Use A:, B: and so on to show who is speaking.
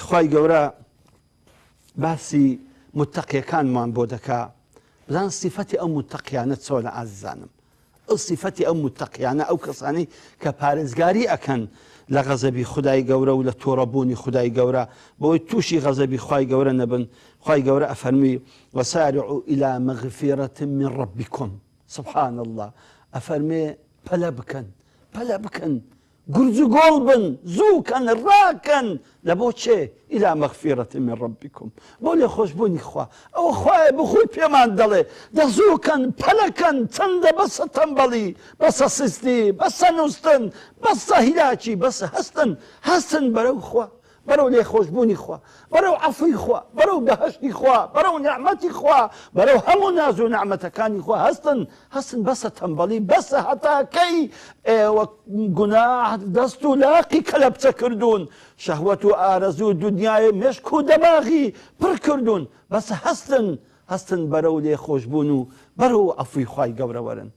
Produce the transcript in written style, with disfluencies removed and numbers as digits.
A: خوای گەورە باسی متەقیەکانمان بۆ دەکا، بزان سیفەتی ئەو متەقیانە چۆنە ئازیزانم. ئەو سیفەتی ئەو متەقیانە، ئەو کەسانەی کە پارێزگاری ئەکەن لە غەزەبی خودای گەورە و لە توڕەبوونی خودای گەورە بۆی تووشی غەزەبی خوای گەورە نەبن، خوای گەورە ئەفەرموی، وسارعوا الی مغفرة من ربکم، سبحان اللە ئەفەرمێ پەلە بکەن، پەلە بکەن، گورج و گۆڵ بن، زوو کەن، ڕاکەن، لە بۆ چێ؟ الی مغفرة من ربکم، بۆ لێخۆشبوونی خوا. ئەوە خوایە بخۆی پێمان دەڵێ دە زوو کەن، پەلە کەن، چەندە بەسە تەمبەڵی، بەسە سستی، بەسە نوستن، بەسە هیلاکی، بەسە هەستن، هەستن بەرەو خوا. بەرەو لێخۆشبوونی خوا، بەرەو عەفوی خوا، بەرەو بەهەشتی خوا، بەرەو نیعمەتی خوا، بەرەو هەموو ناز و نیعمەتەکانی خوا هەستن، هەستن بەسە تەمبەڵی، بەسە هەتا کەی ئێوە گوناه دەست و لاقی کەلەپچە کردوون، شەهوەت و ئارەزوو دونیای مێشک و دەماغی پڕ کردوون، بەسە هەستن، هەستن بەرەو لێخۆشبوون و بەرەو عەفوی خوای گەورە وەرن.